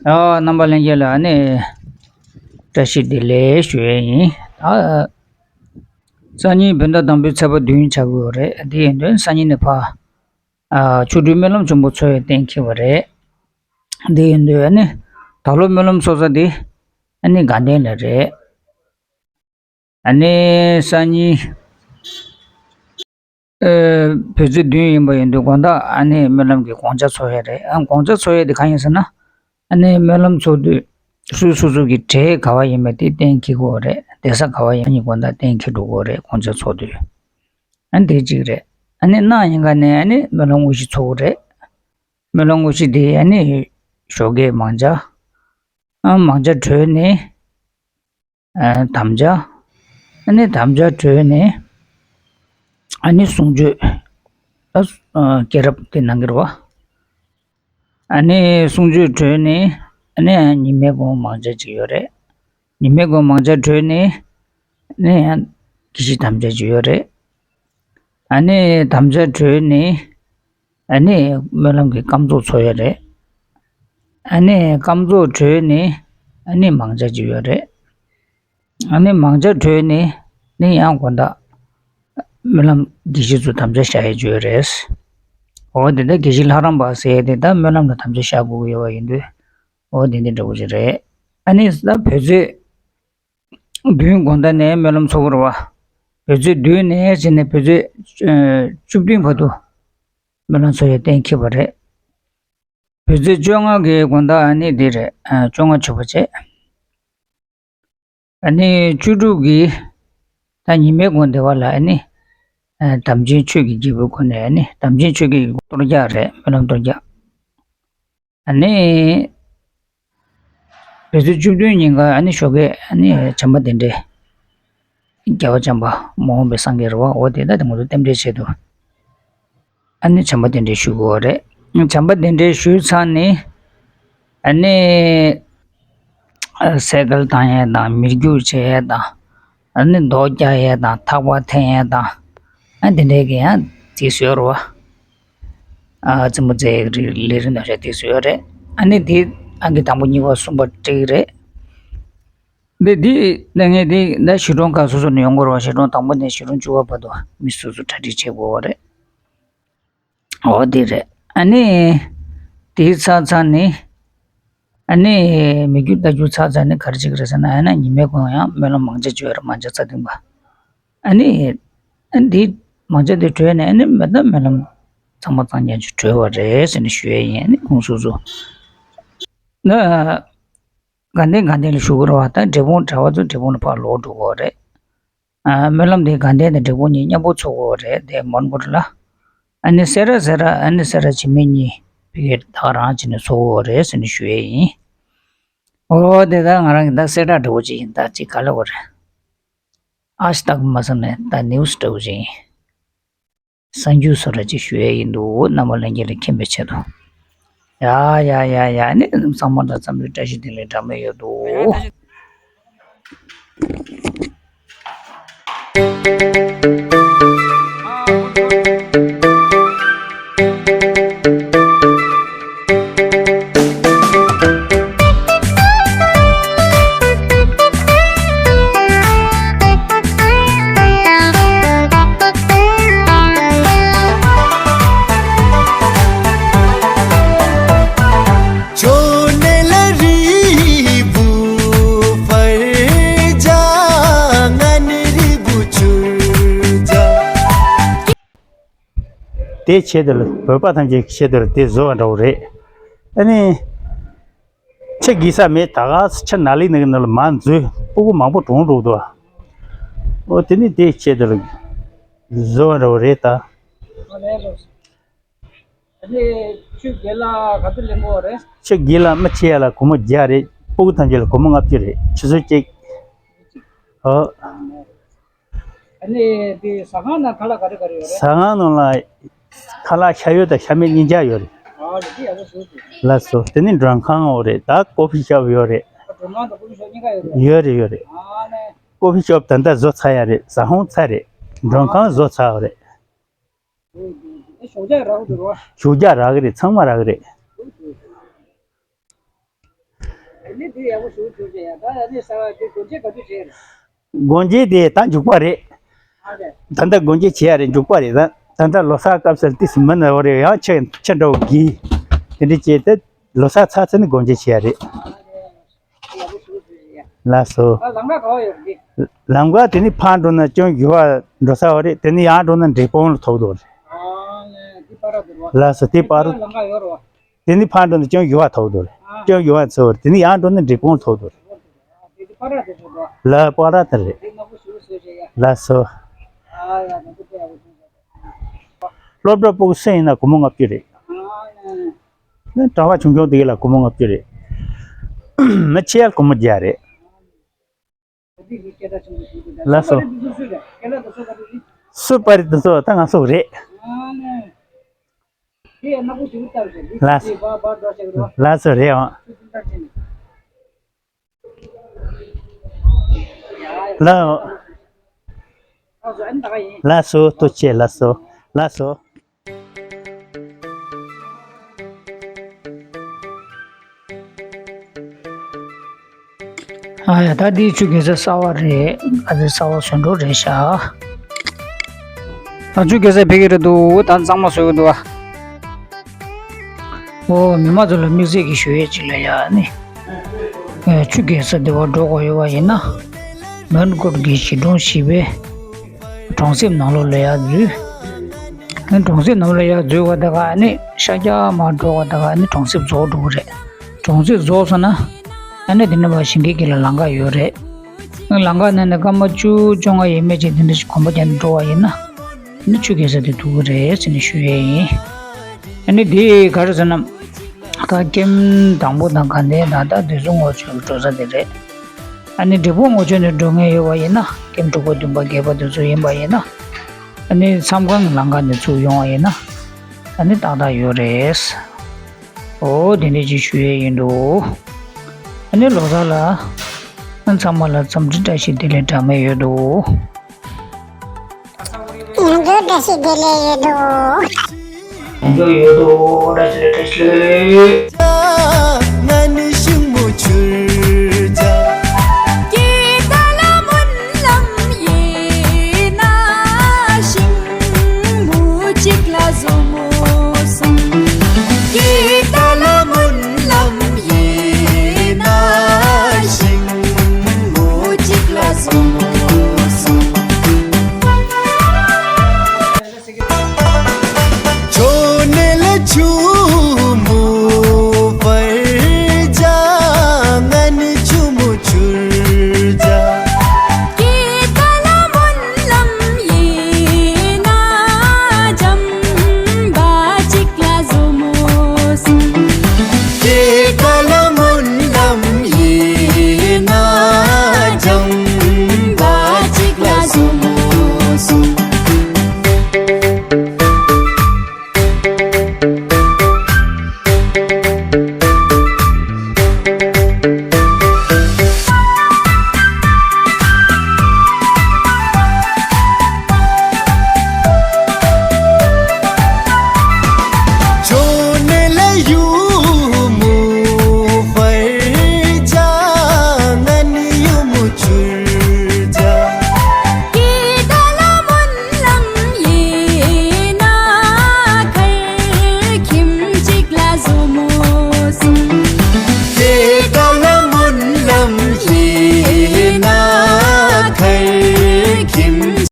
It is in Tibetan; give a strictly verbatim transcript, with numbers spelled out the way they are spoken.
ཨ། རྣམ་པ་ལྷན་རྒྱས་ལ་ཨ་ནི་བཀྲ་ཤིས་བདེ་ལེགས་ཞུ་ཡས་ཡིན། ཨ། སང་ཉིན་བོད་ཟླ་དང་པོའི་ཚེས་པ་བདུན་ཆགས་ཀྱི་ཡོད་རེད། དེ་ཡིན་དུས་སང་ཉིན་ནས་ཕར། ཨ། ཆོ་འཕྲུལ་སྨོན་ལམ་ཆེན་པོ་ཚོགས་ཡས་གཏན་འཁེལ་བ་རེད། དེ་ཡིན་དུས་ཨ་ནི་ད་ལོ་སྨོན་ལམ་ཚོགས་ས་དེ་ཨ་ནི་དགའ་ལྡན་ལ་རེད། ཨ་ནི་སང་ཉིན། ཨ། བོད་ཚེས་བདུན་ཡིན་པ་ཡིན་དུས་དགོང་དག་ཨ་ནི་སྨོན་ལམ་གྱི་དགོངས་འཆར་ཚོགས་ཡས་རེད། ཨ། དགོངས་འཆར་ཚོགས་ཡས་དེ་གང་ཡིན་ཟེར་ན། ཨ་ནི་སྨོན་ལམ་ཚོགས་དུས་སུ་སོ་སོ་གི་གྲས་ག་བ་ཡིན་པ་དེ་གཏན་འཁེལ་དགོས་རེད། གདན་ས་ག་བ་ཡིན་པ་དེ་དགོང་དག་གཏན་འཁེལ་འགྲོ་དགོས་རེད། དགོངས་འཆར་ཚོགས་དུས། ཨ་ནི་དེ་གཅིག་རེད། ཨ་ནི་གནངས་ཉིན་ཀ་ནས་ཨ་ནི་སྨོན་ལམ་དངོས་གཞི་ཚོགས་ཀྱི་རེད། སྨོན་ལམ་དངོས་གཞི་དེ་ཨ་ནི་ཞོགས་ཀས་མང་ཇ། ཨ། མང་ཇ་གྲོལ་ནས། ཨ། དམ་བཅའ། ཨ་ནི་དམ་བཅའ་གྲོལ་ནས། ཨ་ནི་གསུང་ཆོས། ཨ། སྐྱེས་རབས་དེ་གནང་གི་རེད་བ། ཨ་ནི་གསུང་ཆོས་གྲོལ་ནས། ཨ་ནི་ཉི་མའི་དགོང་མང་ཇ་ཅིག་ཡོད་རེད། ཉི་མའི་དགོང་མང་ཇ་གྲོལ་ནས། ཨ་ནི་ཡང་དགེ་བཤེས་དམ་བཅའ་ཅིག་ཡོད་རེད། ཨ་ནི་དམ་བཅའ་གྲོལ་ནས། ཨ་ནི་སྨོན་ལམ་གྱི་སྐབས་ཚོགས་ཚོགས་ཡོད་རེད། ཨ་ནི་སྐབས་ཚོགས་གྲོལ་ནས་ཨ་ནི་མང་ཇ་ཅིག་ཡོད་རེད། ཨ་ནི་མང་ཇ་གྲོལ་ནས་ནི་ཡང་དགོང་དག་སྨོན་ལམ་དགེ་བཤེས་ཚོ་དམ་བཅའ་བཞག་ཡས་ཅིག་ཡོད་རེད། འོ་དེ་ལྟར་དགེ་བཤེས་ལྷ་རམས་པ་ཟེར་ཡས་དེ་ད་སྨོན་ལམ་ལ་དམ་བཅའ་བཞག་དགོས་ཀྱི་ཡོད་པ་ཡིན་དུས། འོ་དེ་འདྲ་འདྲ་པོ་ཅིག་རེད། ཨ་ནི་ད་བོད་ཚེས་བདུན་དགོང་དག་ནས་སྨོན་ལམ་ཚོགས་ཀྱི་རེད་བ། བོད་ཚེས་བདུན་ནས་བྱས་ནས་བོད་ཚེས་བཅུ་བདུན་བར་དུ་སྨོན་ལམ་ཚོགས་ཡས་གཏན་འཁེལ་བ་རེད། བོད་ཚེས་བཅོ་ལྔ་གི་དགོང་དག་ཨ་ནི་འདི་རེད། ཨ། བཅོ་ལྔ་མཆོད་པ་བྱས། ཨ་ནི་བཅུ་དྲུག་གི་ད་ཉི་མའི་དགོང་སྟེ་བ་ལ་ཨ་ནི། ཨ། དམ་ཅན་ཆོས་ཀྱི་རྒྱལ་པོའི་སྒོ་ནས་ཨ་ནི་དམ་ཅན་ཆོས་ཀྱི་གཏོར་རྒྱག་རེད། སྨོན་ལམ་གཏོར་རྒྱག་ཨ་ནི་བོད་ཚེས་བཅུ་བདུན་ཉིན་ཀ་ཨ་ནི་ཞོགས་ཀས་ཨ་ནི་བྱམས་པ་གདན་འདྲེན། རྒྱལ་བ་བྱམས་པ་མ་འོངས་པའི་སངས་རྒྱས་རེད་བ། འོ་དེ་ད་དེ་ང་ཚོ་རྟེན་འབྲེལ་ཆེད་དུ། ཨ་ནི་བྱམས་པ་གདན་འདྲེན་ཞུ་དགོས་རེད། བྱམས་པ་གདན་འདྲེན་ཞུས་ཚར་ནས། ཨ་ནི་ཨ། སེ་གལ་བཏང་ཡས་དང་མི་རྒྱུག་བྱེད་ཡས་དང་། ཨ་ནི་རྡོ་རྒྱག་ཡས་དང་ཐག་པ་འཐེན་ཡས་དང་། ཨ། དེ་འདྲའི་གི་ཡང་དེ་ཚོ་ཡོད་རེད་བ། ཨ། རྩེད་མོ་རྩེ་ཡས་ཀྱི་ལས་རིགས་རྣམ་གཞག་དེ་ཚོ་ཡོད་རེད། ཨ་ནི་དེ་ཨང་ཀི་དང་པོ་གཉིས་པ་གསུམ་པ་འགྲིག་རེད། འདི་འདི་ལས་ངན་འདི་ད་གཞིས་གྲོང་ཁག་སོ་སོ་ནས་ཡོང་དགོས་རེད་བ། གཞིས་གྲོང་དང་པོ་ནས་གཞིས་གྲོང་བཅུ་པ་བར་དུ་མི་སོ་སོ་གྲ་སྒྲིག་བྱེད་དགོས་པ་རེད། འོ་དེ་རེད། ཨ་ནི་དེ་ཚར་ཚར་ནས། ཨ་ནི་མི་རྒྱུག་རྟ་རྒྱུག་ཚར་ཚར་ནས་ག་རེ་བྱེད་ཀྱི་རེད་ཟེར་ན། ཨ་ནི་ཉི་མའི་དགོང་ཡང་སྨོན་ལམ་མང་ཇ་ཅིག་ཡོད་རེད། མང་ཇ་རྩ་བདུན་པ། ཨ་ནི་ཨ་ནི་དེ་མང་ཇ་དེ་གྲོལ་ནས་ཨ་ནི་མི་ད་སྨོན་ལམ་ཚང་མ་གཙང་རྐྱང་ཅིག་གྲོལ་བ་རེད་ཟེར་ནས་ཞུ་ཡས་ཡིན། ཨ་ནི་ཁོང་སོ་སོ་ན་དགའ་ལྡན་དགའ་ལྡན་ལ་ཞུ་དགོས་རེད་བ། ད་འབྲས་སྤུངས་གྲྭ་པ་ཚོ་འབྲས་སྤུངས་ལ་ཕར་ལོག་འགྲོ་དགོས་རེད། ཨ། སྨོན་ལམ་དེ་དགའ་ལྡན་དང་འབྲས་སྤུངས་གཉིས་མཉམ་པོ་ཚོགས་དགོས་རེད། དེ་མོན་གྷོ་ལ། ཨ་ནི་སེ་ར་སེ་ར། ཨ་ནི་སེ་ར་བྱེས་སྨད་གཉིས་ཕ་གིར་ད་ག་རང་བྱས་ནས་ཚོགས་དགོས་རེད་ཟེར་ནས་ཞུ་ཡས་ཡིན། འོ་དེ་ད་ང་རང་གི་ད་གསལ་བསྒྲགས་འདྲ་པོ་ཅིག་ཡིན། ད་ཅིག་ག་ལ་བ་རེད། ཨ་ཤ་ཏག་མ་བསམ་ནས་ད་ནིའུ་སི་འདྲ་པོ་ཅིག་ཡིན། གསར་འགྱུར་བཟོ་འདྲ་ཅིག་ཞུ་ཡས་ཡིན་འདུག་རྣམ་པ་ལྷན་རྒྱས་ལ་མཁྱེན་པའི་ཆེད་དུ། ཡ་ཡ་ཡ་ཡ། ཨ་ནི་ཚང་མ་ལ་འཚམས་འདྲི་བཀྲ་ཤིས་བདེ་ལེགས་འདྲ་མོ་ཡོད་འདུག་དེའི་ཆེད་དུ་ལ་བོད་པ་ཐམས་ཅད་ཀྱི་ཆེད་དུ་ལ་དེ་བཟོ་བ་འདྲ་བོ་རེད། ཨ་ནི། ཆ་གི་ས་མེད། ད་ག་ས་ཆ་ན་ལི་ནི་གི་ནང་ལ་མ་འཛུལ། སྤུ་གུ་མང་པོ་གྲོངས་འགྲོ་འདུག་ཨོ་དེ་ནི་དེའི་ཆེད་དུ་ལ་བཟོ་བ་འདྲ་བོ་རེད་ད། ཨ་ནི་ཆུ་རྒྱལ་ལ་ག་ཚོད་ལེན་དགོས་རེད། ཆུ་རྒྱལ་ལ་མ་ཆེ་ཡ་ལ་སྒོར་མོ་བརྒྱ་རེད། སྤུ་གུ་ཐམས་ཅད་ལ་སྒོར་མོ་ལྔ་བཅུ་རེད། ཆུ་ཚོད་གཅིག་ཨོ། ཨ་ནི་དེ་ཟ་ཁང་ནང་ཁ་ལག་ག་རེ་ག་རེ་ཡོད་རེད། ཟ་ཁང་ནང་ལ་ཁ་ལག་ཤ་ཡོད་དང་ཤ་མེད་གཉིས་ཆ་ཡོད་རེད། ཨ་ནི་དེ་ཡག་པོ་བཟོས་འདུག་ལགས་སོ། དེ་ནི་མགྲོན་ཁང་ཡོད་རེད། ད་ཀོ་ཕི་ཤོབ་ཡོད་རེད། མགྲོན་ཁང་དང་ཀོ་ཕི་ཤོབ་གཉིས་ཀ་ཡོད་རེད། ཡོད་རེད་ཡོད་རེད། ཨ་ནི་ཀོ་ཕི་ཤོབ་ད་ལྟ་བཟོ་ཚར་ཡ་རེད། ཟ་ཁང་ཚར་རེད། མགྲོན་ཁང་བཟོ་ཚར་བ་རེད། ཨ་ཞོགས་ཇ་རག་གི་འདུག་རོ། ཞོགས་ཇ་རག་གི་རེད། ཚང་མ་རག་གི་རེད། ནི་འདི་ཡག་པོ་ཞུ་ཐུབ་ཀྱི་ཡ། ད་ཡ་ནི་ས་བ་འདི་སྒོ་འབྱེད་ག་དུས་བྱས་རེད། སྒོ་འབྱེད་དེ་ད་མཇུག་པ་རེད། ཨ་རེད། ད་ལྟ་སྒོ་འབྱེད་བྱེད་ཡ་རེད། མཇུག་པ་རེད། ད་ད་ལྟ་ལོ་གསར་སྐབས་སུ་ཏིས་མི་ན་བ་རེད། ཡང་ཆེ་ཆེ་འདྲ་བོ་གི་དེ་འདྲ་བྱས་ཏེ་ལོ་གསར་ཚར་ཚར་ནི་སྒོ་འབྱེད་བྱེད་ཡ་རེད། ལགས་སོ། ལམ་ཁ་ག་བ་ཡོད་རེད། ལམ་ཁ་དེ་ནི་ཕར་འགྲོ་ན་ཅུང་ཡུར་བ་འགྲོ་ས་བ་རེད། དེ་ནི་ཡར་འགྲོ་ན་འབྲས་སྤུངས་ལ་ཐུག་འདུག་རེད། ལགས་སོ། དེ་པར། ལམ་ཁ་ཡོད་རེད། དེ་ནི་ཕར་འགྲོ་ན་ཅུང་ཡུར་བ་ཐུག་འདུག་རེད། ཨ། ཅུང་ཡུར་བ་ཚོ་རེད། དེ་ནི་ཡར་འགྲོ་ན་འབྲས་སྤུངས་ལ་ཐུག་འདུག་རེད། དེ་དེ་པར་དེ་ཚོ་འགྲོ། ལ་པར་དེ་རེད། དེ་ནག་པོ་ཞུ་སོས་བྱས་ཡ། ལགས་སོ། ཨ་ཡ་ནག་པོ་དེ་ཡག་པོ་ཞུ་སོས། སློབ་གྲྭ་སྤུ་གུ་སུ་ཡིན་ན་སྒོར་མོ་ལྔ་བཅུ་རེད། ཨ་ཡ། ནི་གྲྭ་པ་ཆུང་ཆུང་དེ་ག་ལ་སྒོར་མོ་ལྔ་བཅུ་རེད། མི་ཆེ་ཡ་སྒོར་མོ་བརྒྱ་རེད། ལགས་སོ། སུ་པར་དེ་ཚོ་ད་ང་ཚོ་རེད། ལགས་སོ། ལགས་སོ་རེད་ཨང་། ལགས། ལགས་སོ། ཐུགས་རྗེ་ཆེ། ལགས་སོ། ལགས་སོ། ཨ་ཡ། ད་འདི་ཆུ་རྐྱལ་ས་གསར་བ་རེད། ཨ་ཙི་གསར་བ་བཟོས་འགྲོ་རེད་ཤག་ཨ་ཆུ་རྐྱལ་ས་ཕ་གི་རེད་འདུག་ད་གཙང་མ་བཟོ་གི་འདུག་ཨ། ཨོ་མི་མང་ཚོ་ལ་དམིགས་བསལ་གྱི་ཞུ་ཡས་ཅིག་ལ་ཡ་ནི། ཨེ་ཆུ་རྐྱལ་ས་དེ་བར་འགྲོ་དགོས་ཡོད་པ་ཡིན་ན། མོན་གྷོ་གི་གཞིས་གྲོང་བཞི་པའི་གྲོང་གསེབ་ནང་ལོགས་ལ་ཡར་འཛུལ། ཨེ་གྲོང་གསེབ་ནང་ལ་ཡར་འཛུལ་བ་དེ་ག་ནི་ཤར་རྒྱག་མར་འགྲོ་བ་དེ་ག་ནི་གྲོང་གསེབ་རྫོགས་འགྲོ་གི་རེད། གྲོང་གསེབ་རྫོགས་སོང་ན། ཨ་ནི་དེ་ནས་ཕར་ཞིང་ཁའི་དཀྱིལ་ལ་ལམ་ཁ་ཡོད་རེད། ལམ་ཁ་ནང་ནས་སྐར་མ་བཅུ་བཅོ་ལྔ་ཡས་མས་ཅིག་དེ་འདྲ་ཞིག་གོམ་པ་རྒྱག་ནས་འགྲོ་བ་ཡིན་ན། ཨ་ནི་ཆུ་རྐྱལ་ས་དེ་ཐུག་གི་རེད་ཟེར་ནས་ཞུ་ཡས་ཡིན། ཨ་ནི་དེ་ག་རེ་ཟེར་ན། ད་ཀེམ་དང་པོ་དང་དགའ་ལྡན་དང་ད་དུས་གསུམ་ངོ་ཆོས་ཀྱི་འགྲོ་ས་དེ་རེད། ཨ་ནི་འབྲས་སྤུངས་ངོ་ཆོས་ནས་འགྲོ་མཁན་ཡོད་པ་ཡིན་ན་ཀེམ་དྲུག་པ་བདུན་པ་བརྒྱད་པ་དེ་ཚོ་ཡིན་པ་ཡིན་ན། ཨ་ནི་མཚམས་ཁང་གི་ལམ་ཁ་ནས་ཚུར་ཡོང་བ་ཡིན་ན། ཨ་ནི་ཏག་ཏག་ཡོད་རེད། ཨོ་དེ་འདྲ་ཅིག་ཞུ་ཡས་ཡིན་འདུག་ཨ་ནི་ལོ་གསར་ལ། ཨ་ཚང་མ་ལ་འཚམས་འདྲི་བཀྲ་ཤིས་བདེ་ལེགས་གྲངས་མེད་ཡོད་འདུག་ཡང་བསྐྱར་བཀྲ་ཤིས་བདེ་ལེགས་ཡོད་འདུག་ཡང་བསྐྱར་ཡོད་འདུག་བཀྲ་ཤིས་བདེ་ལེགས།